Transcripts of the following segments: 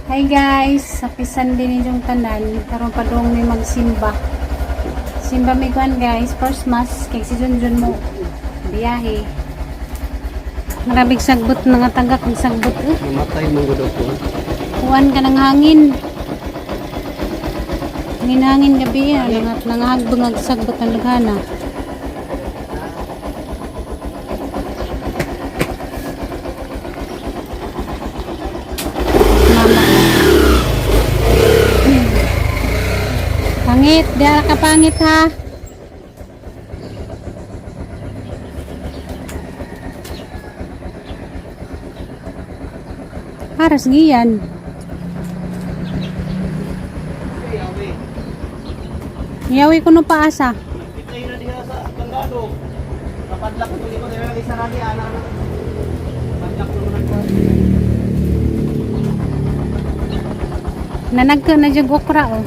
Hi guys, happy Sunday ninyong tanan. Karon padung mi magsimba. Simba mi kuan guys, first mass kay si Junjun mo biyahe. Marabig sagbot mga tagak ang sagbot eh. Namatay mong gud ko. Kuan ka ng hangin. Hangin-hangin gabi yan. Nangat nangahagbang ang sagbot ang daghana. Mama. Pangit, diara ka pangit ha. Aras giyan. Yawi ko no paasa. Pitay na diha sa Tangado. Kapadlak ko liko dira isa ragi ana na. Padlak ko na ko. Nanagka na jud okra oh.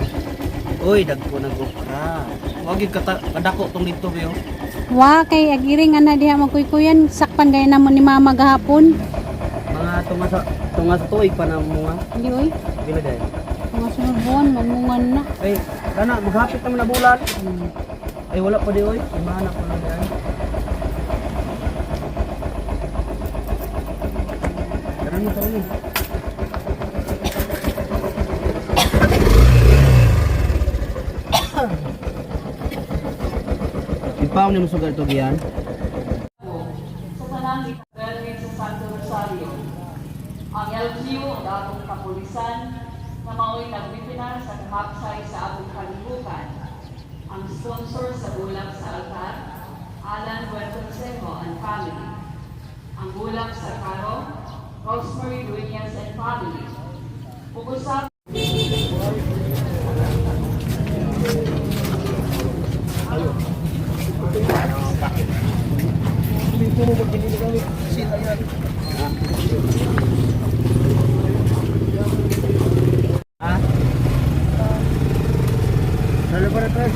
Oy, dagko na okra. Wag gyud kadako tong dito bayo. Wa kay agiring ana diha magkuykuyan sakpan gay namo ni mama gahapon. Mga tunga sa tuig pa na mga. Hindi oy. Pila day. Mga sunod buwan mamungan na. Ay, kana maghapit naman na bulan. Ay wala pa di oy. Imana ko lang yan. Tara na, tara na. Ipaw ni mo sugar to giyan. Sa tanang itabernin sa Santo Rosario. Ang LGU ang atong kapulisan na mao'y nagbipinar sa kahapsay sa atong kalibukan. Ang sponsor sa bulak sa altar, Alan Buenconsejo and family. Ang bulak sa karo, Rosemary Dueñas and family. Ug usab Ha? Sa laboratory.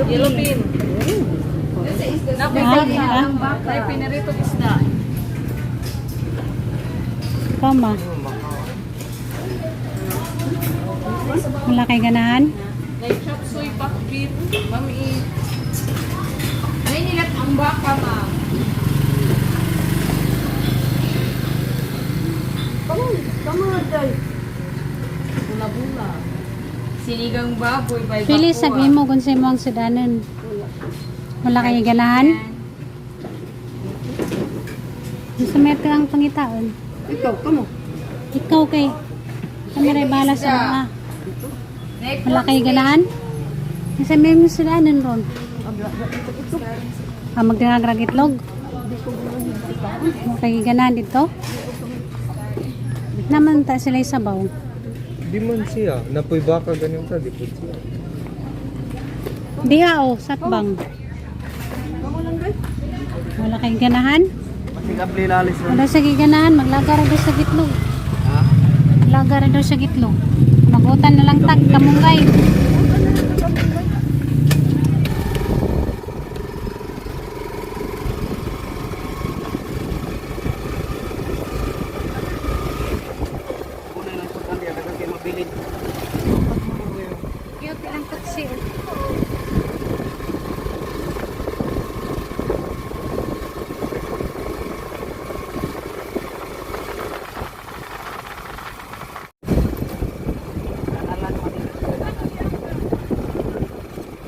Yellowfin. Ha? May piniritong isda. Ikaw ma. Wala kay ganahan? May chop suey pakbit, mami. May nilat ang baka, ma. Bula-bula. Sinigang baboy by Pili sa imo kung sa imong sudanon. Wala kay ganahan? Gusto mo ito ang pangitaon? Ikaw, kamo. Ikaw kay kami ray bala sa mga. Wala kay ganahan? Sa may mga sudanon ron. Ah, magdinagrag itlog. Wala kay ganahan dito? Naman ta sila sabaw. Di man siya. Napoy baka ganyan ta, di po siya. Diha o, satbang. Wala kay ganahan? Masigap lilalis ron. Wala sa giganahan, maglaga ra daw sa gitlog. Ha? Maglaga ra daw sa gitlog. Magutan na lang tag kamunggay. Una lang sa kanya, dagang kay mabilin. Cute lang taxi.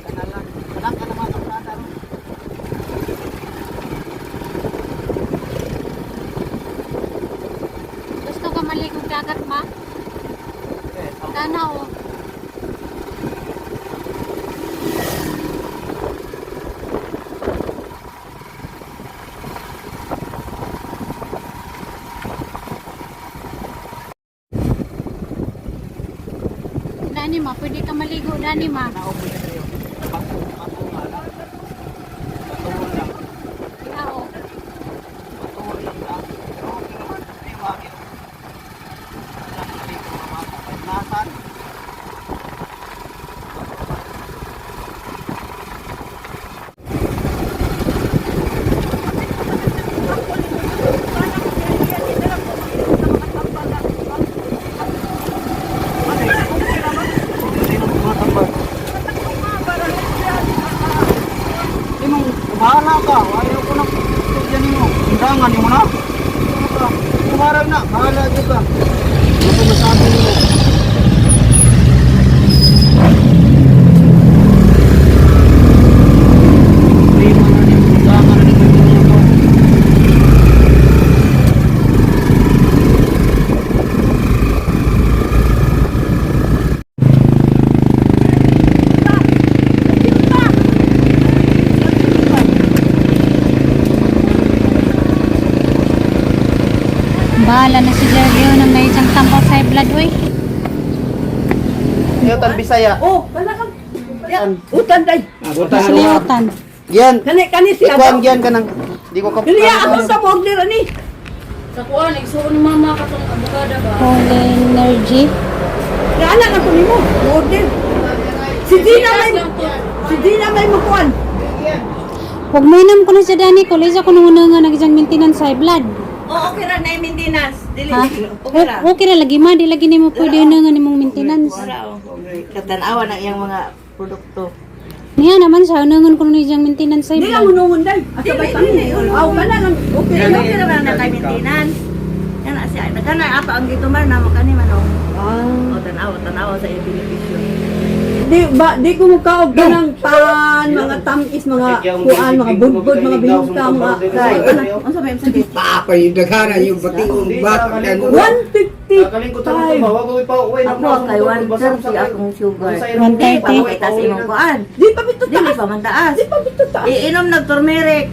Kanalan. Kanak ka naman ang prada ron. Gusto ka maligog dagat ma? Tanaw. Oh. ma, pwede ka maligo dani ma. Bato nga lang. Batuhon lang. Tao. Batuhon lang na. Pero okay naman. Ay, bakit? Dito mga bata. Kahit nasaan. Imong bahala ka, ayaw ko nang tugyan nimo. Undangan nimo na. Ano ka? Kumarang na, bahala gyud ka. Ano ko masabi nimo? Prima na nimo, undangan na nimo yung mga to. Bahala na si Jerlio nang may isang tampo sa high blood oy. Iyo tan Bisaya. Oh, wala kang Ya, utan day. Masliutan. Yan. Kani kani siya. Ikuan yan ka nang di ko kap. Dili ako sa order ani. Sa kuan, igsuon ni mama katong abogada ba? Polynergy. Naana na ko nimo, order. Si Dina may makuan. Huwag mo inom ko na siya dani ko. Lisa ko nung una nga nag-isang maintenance sa high blood. Oo, okay ra na yung maintenance. Dili, Ha? okay ra. Okay ra lagi ma, di lagi nimo pwede na nga nimong maintenance. Wala, oh. Katanawa na iyang mga produkto. Niya naman siya, unangon ko na isang maintenance sa high Di lang blood. unungon day. Asa bay pa? Aw kana lang okay ra. Okay ra man na kay maintenance. Yan na siya. Nagana apa ang gitumar na mo kani man oh. Ah. Oh, tanawa, tanawa sa iyang benepisyo. Di ba di ko mukaog ka ng pan, mga tamis, mga kuan, mga budbud, mga bingka, mga Unsa ba yung sakit? Papay, daghana yung bationg bata. 155. Ako kay 130 akong sugar. 130. Pa kita sa imong kuan. Di pa bito Dili taas. pa man taas. Di pa bito taas. Iinom nag turmeric.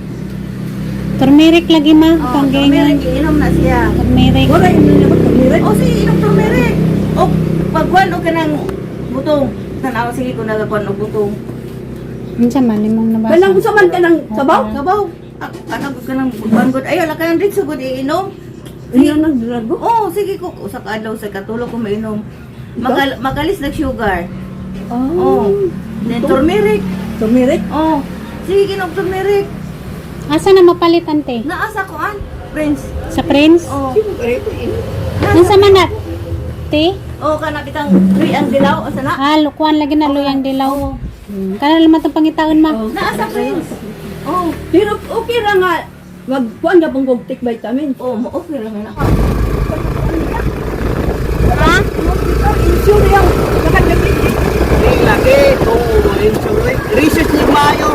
Turmeric lagi ma, Oh, turmeric panggingon. iinom na siya. Turmeric. Wala yung nabot turmeric. O sige, inom turmeric. O pagkuan og kanang butong. Tanawa sige kung nagakuan og butong. Unsa man nimong nabasa? Kanang usa man kanang sabaw? Kabaw. Ano ko kanang banggod ayo la kanang dito gud iinom. Ano nang drago? Oo, sige ko usa ka adlaw sa katulog ko mainom. Makalis nag sugar. Oh. Oh. Then turmeric. Turmeric. Oh. Sige ginom turmeric. Asa na mapalit ante? Naa sa kuan, Prince. Sa Prince? Oh. Unsa man na? Te? Oh, kana bitang luy ang dilaw asa na? Ah, lukuan lagi na luyang dilaw. Kana naman itong pangitaon ma. Naa sa Prince. Oh. Pero okay ra nga magkuan na pong take vitamin. Oh, mo okay ra man ako. Ha? Insure yung nakadabit. Di lagi to insure. Research ni maayo.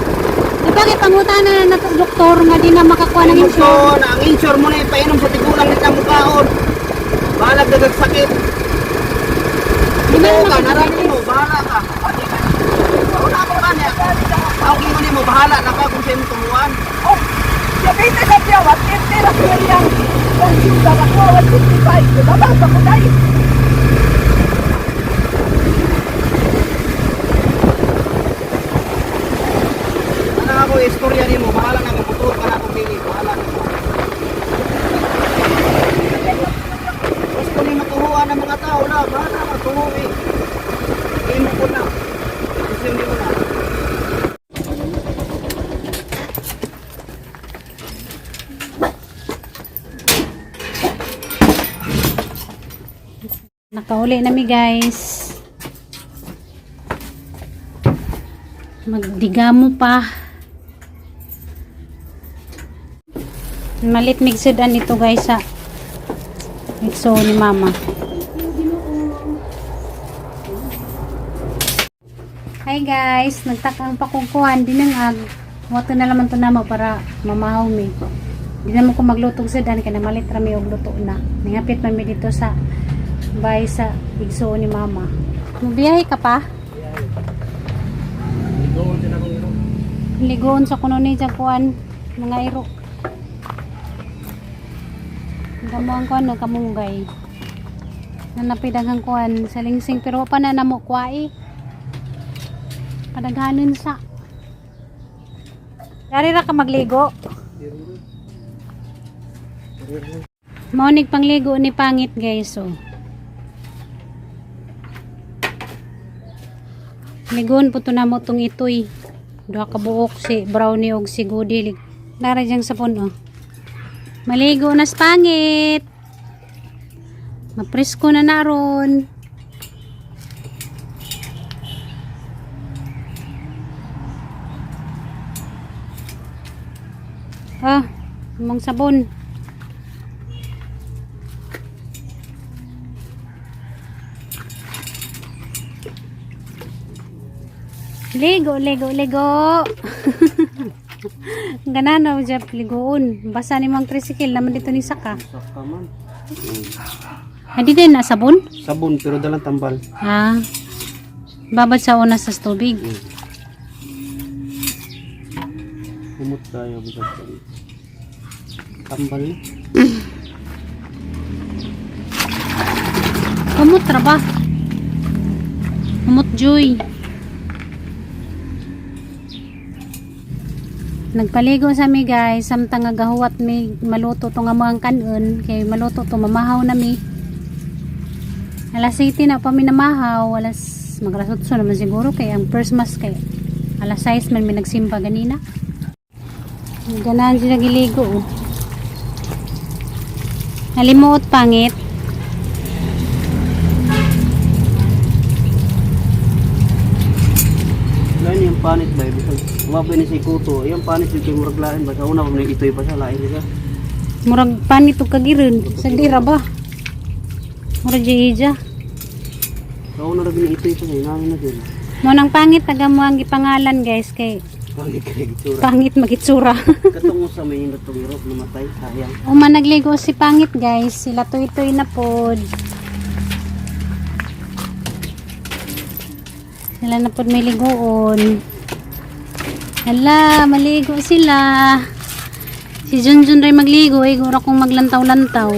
Di ba kay pangutana na nato doktor nga di na makakuha ng Ito insure? na ang insure mo na ipainom sa tigulang nita mukaon. Balag dagag sakit. Di ba Ito naman ka, narami mo, bahala ka. Wala ko ka niya. Ako mo nimo, bahala na ka kung sa'yo mo tumuan. Oh, diabetes sa siya, 150 ra siya yang ang sugar ako, 155. Baba pa ko dai. Ano ako, istorya nimo, bahala na ka, putol ka na kung dili, bahala na ka. Gusto ni matuhuan ng mga tao na, bahala ka, tuhuwi. Imo ko na. Desisyon nimo na. Nakauli na mi guys. Magdigamo pa. Malit migsudan ito guys sa migso ni mama. Hi guys, nagtakang pakungkuhan din ang ag. Wato na laman to namo para mamahaw mi. Di naman ko maglutog sudan kay namalit ra mi og luto na. Ningapit man mi dito sa bahay sa igsuon ni mama. Mubiyahe ka pa? Ligoon sa kuno ni dyan kuan mga iro. Gamo ang kuan nagkamunggay. Nanapidaghang kuan sa lingsing pero wa pa na namo kuai. Padaghanon sa. Dari ra ka magligo. Maunig pangligo ni pangit, guys, oh. Ligon po to namo tong itoy. Duha ka buok si Brownie og si Goody. Nara diyang sapon, oh. Maligo na sa pangit. Mapresko na naron. Ah, mong sabon. Ligo, ligo, ligo. Ganan na Jeff, ligoon. Basa ni mang tricycle naman dito ni Saka. Saka man. Hindi din na sabon? Sabon pero dalang tambal. Ah. Babad sa una sa tubig. Humot tayo bisag tambal ni. Humot ra ba? Humot joy. Nagpaligo sa mi, guys, samtang nga gahuwat mi maluto to nga mga kanon kay maluto to mamahaw na mi. Alas 7 na pa mi namahaw, alas mag alas 8 naman siguro kay ang first mass kay alas 6 man mi nagsimba ganina. Ganahan sila giligo, oh. Nalimuot pangit. Lain yung panit ba bisag wa pa ni si kuto. Yung panit yung kay murag lain ba sa una pa man itoy pa siya lain siya. Murag panit og kagiron. Sa dira ba? Murag ija. Sa una ra gini itoy pa siya inahin na din. Mo nang pangit taga mo ang gipangalan, guys, kay Pangit kay gitsura. pangit magitsura. Katong usa may hindot tong iro namatay sayang. Uma nagligo si pangit, guys, sila tuy-tuy na pod. Sila na pod may ligoon. Hala, maligo sila. Si Junjun ray magligo, eh, gura kong maglantaw-lantaw.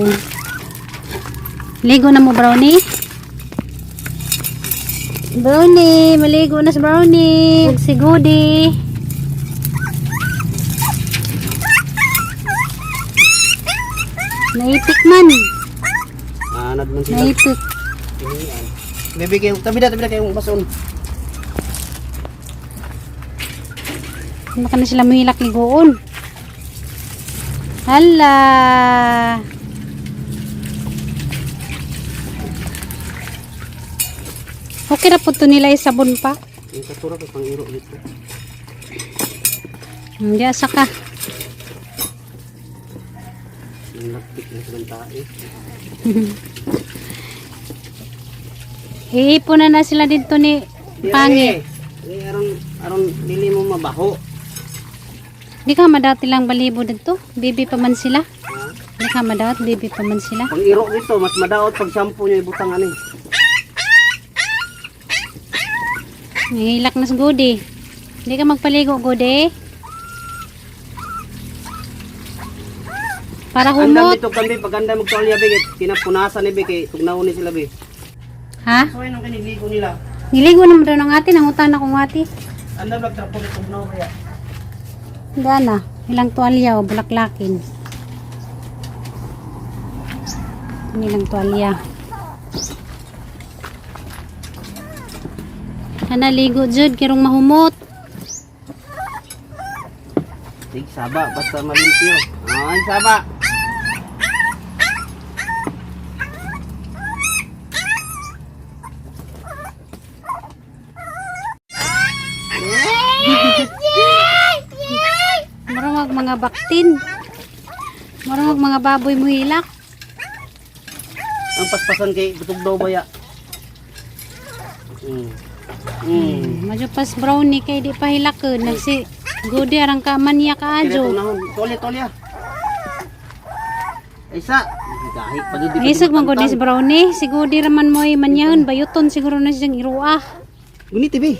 Ligo na mo, Brownie? Brownie, maligo na si Brownie. Ug si Goody. Naipik man. Anad man sila. Naipik. Tinian. Bebe kayo, tabi na kayong bason. Baka na sila mahilak ligoon. Hala. Okay ra po to nila isabon pa. Yung katura kay pang iro dito. Hindi asa ka. Yung lakpit na silang tae. Iipon na na sila dito ni Pangit. Eh, aron aron dili mo mabaho. Di ka madati lang balibo dito. Bibi pa man sila. Di ka madaot, bibi pa man sila. Pang iro dito, mas madaot pag shampoo niyo ibutang ani. Nahilak na sa Goody. Hindi ka magpaligo, Goody. Para Andam humot. dito kami paganda magtuwalya be kay kinapunasan ni be kay tugnaw ni sila be. Ha? So ay nang kiniligo nila. Niligo naman daw ng ate. Nangutan akong ate. Andam nagtrapon tugnaw kaya. Gana. Ilang tuwalya o bulaklakin. Ilang tuwalya. Kana ligo jud kirong mahumot. Sig saba basta malimpyo. Ay saba. Murag mga baktin. Murag mga baboy muhilak. Ang paspasan kay tugnaw baya. Madyo pas brownie kay di pa hilakon. Nagsi Goody arang ka manya ka Kaya adyo. tunahon. Tolya tolya. Isa. Gahit pa jud di pa Isog man gud matantang. si brownie. Si Goody raman mo'y manyahon bayuton siguro na siyang iruah. Guniti be.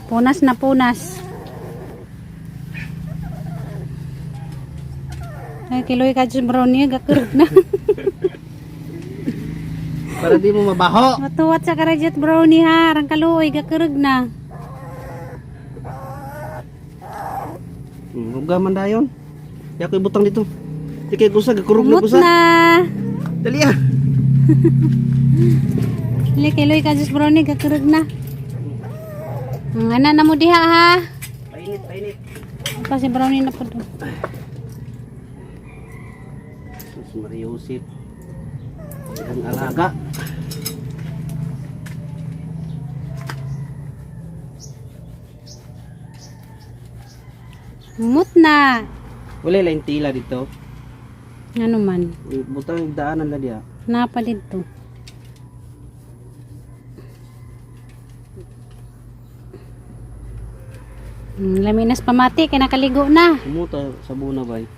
Punas na punas. Ay, kiloy ka dyan brownie, gakurog na. Para di mo mabaho. Matuwat sa karadyat brownie ha, arang kaluoy, gakurog na. Huwag man dayon. Di ako ibutang dito. Di kay kusa, gakurog na Umot kusa. na. Dali ah. Dili, kiloy ka dyan brownie, gakurog na. Ang ana na mo diha ha. Painit, painit. Pa si brownie na po doon. Si Maria Josep. Ang alaga. Umot na. Wala lang tila dito. Ano man, Butang yung daanan na diya. napa dito. Laminas pamati, kay nakaligo na. Kumuta sa buna bay.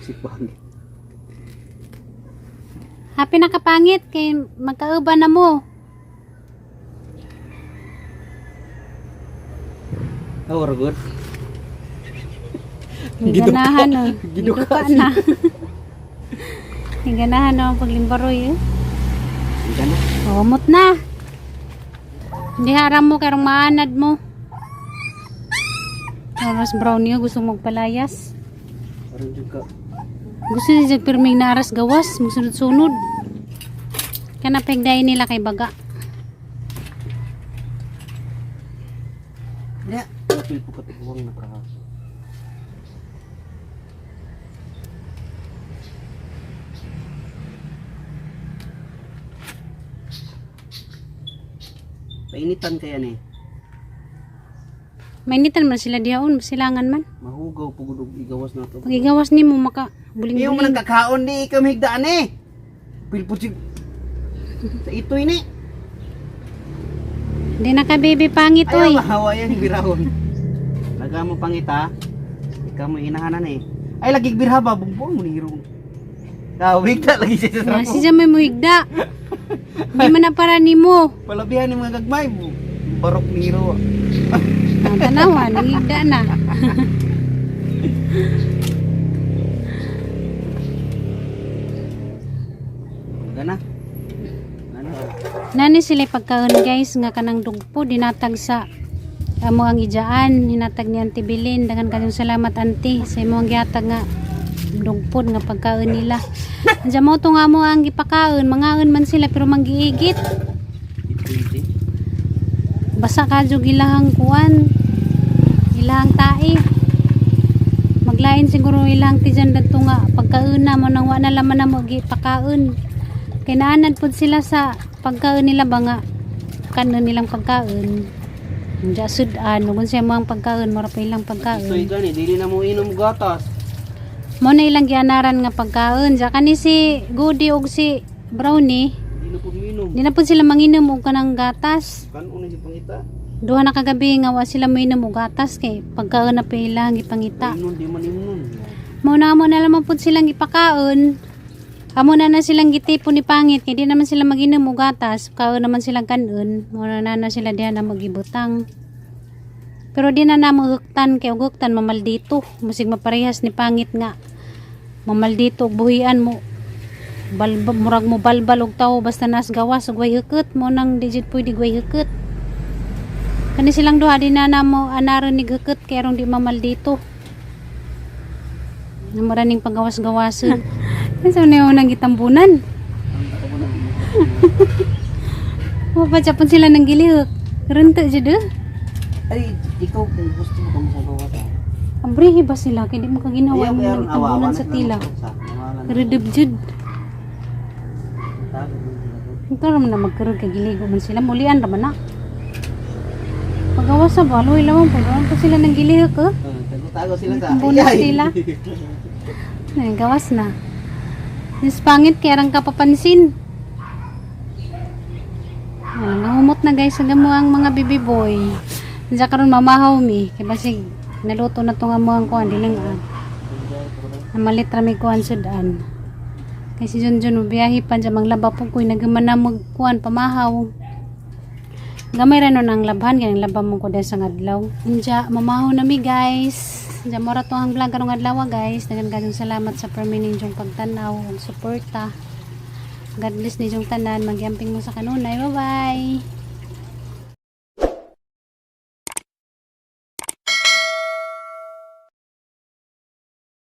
Sipag. Happy na kapangit, kay magkauban na mo. Oh, good. Ganahan oh. Giduka na. Ganahan oh, paglimbaroy eh. Gana. Umot na. Hindi haram mo, karong maanad mo. Oras brownie, gusto magpalayas. Aron jud ka. Gusto niya dyan pirming naras gawas, magsunod-sunod. Kanapeg dahil nila kay baga. Ya. Kapil po katiguang naka. Painitan kaya ni. Mainitan man sila dihaon, silangan man. Mahugaw pugod og igawas na to. Pag igawas ni mo, maka Iyo man buling-buling. ang kakaon di ikaw mahigdaan eh. Pilput sig sa itoy ni. Hindi na ka baby pangit Ayaw oy. mahawa yan birahon. Laga mo pangita. Ikaw mo inahanan eh. Ay lagi birha ba bugbong mo ni hiro. Dawig ta lagi siya sa Ah, si may muhigda. Hindi man na para nimo. Palabihan ni mga gagmay mo. Barok ni hiro. Ah, tanawa, nangigda na. Gana. Gana. Nani sila pagkaon guys nga kanang dugpo dinatag sa amo ang ijaan hinatag ni Auntie Bilin dagan kayong salamat auntie sa imo ang gihatag nga dugpod nga pagkaon nila. Andiyan mo to nga mo ang gipakaon mangaon man sila pero manggiigit. Itoy itoy. Basa ka jud ilahang kuan. Ilahang tae. Maglain siguro ilang tijan dadto nga pagkauna mo nang wa na laman na mo gipakaon. Kay naanad pud sila sa pagkaon nila ba nga kanon nilang pagkaon. Diya sudan ug unsa mo ang pagkaon mura pa ilang Itoy pagkaon. gani dili na mo inom gatas. Mo na ilang gianaran nga pagkaon. Diya kani si Goody ug si Brownie, Di na pud minom. di na pud sila manginom og kanang gatas. Kanon na si pangita. Duha na kagabi nga wa sila mainom og gatas kay pagkaon na pa ilang gipangita. Inon di man imnon. Mao na amo na lamang pud silang gipakaon. Amo na na silang gitipon ni pangit kay di naman sila maginom og gatas, kaon naman silang kanon. Mao na na na sila diha na magibutang. Pero di na namo huktan kay og huktan mamaldito. Musig maparehas ni pangit nga mamaldito og buhian mo. Balba, murag mo balbal og tawo basta nas gawas og way hukot mo nang digit pwede way hukot. Kani silang duha di na namo anaron ni hukot kay aron di mamaldito. Namaraning pagawas-gawason. Kasi na yung unang gitambunan. Mapachapon sila ng gilihok. Runto jud eh. Ay ikaw kung gusto mo kamo sa gawas. Abrihi ba sila? Kaya di mo kaginawa Ayaw mo kaya nang aron gitambunan awawan sa tila. Sa awalan. Redub jud. Ito raman na magkarog kay giligo man sila. Mulian raman na. Pagawas sa baloy lamang po. Doon pa sila ng gilihok eh. Tago-tago sila sa Tambunan Ay! sila. Ay, gawas na. Yung pangit kaya rang kapapansin. Ah, nahumot na guys ang amo ang mga baby boy. Diyan karon mamahaw mi. Kay basig naluto na tong amo ang kuan dilang ah. Namalit ra mi kuan sudan. Kay si Junjun biyahe pa dyan maglaba po ko'y nagaman na magkuan pamahaw. Gamay ra nun ang labhan kay laba mo ko sa adlaw. Unja, mamaho na mi, guys. Unja, mora to ang vlog karong adlaw, guys. Daghang kayong salamat sa permi ninyong pagtan-aw ug suporta. God bless ninyong tanan. Magyamping mo sa kanunay. Bye bye.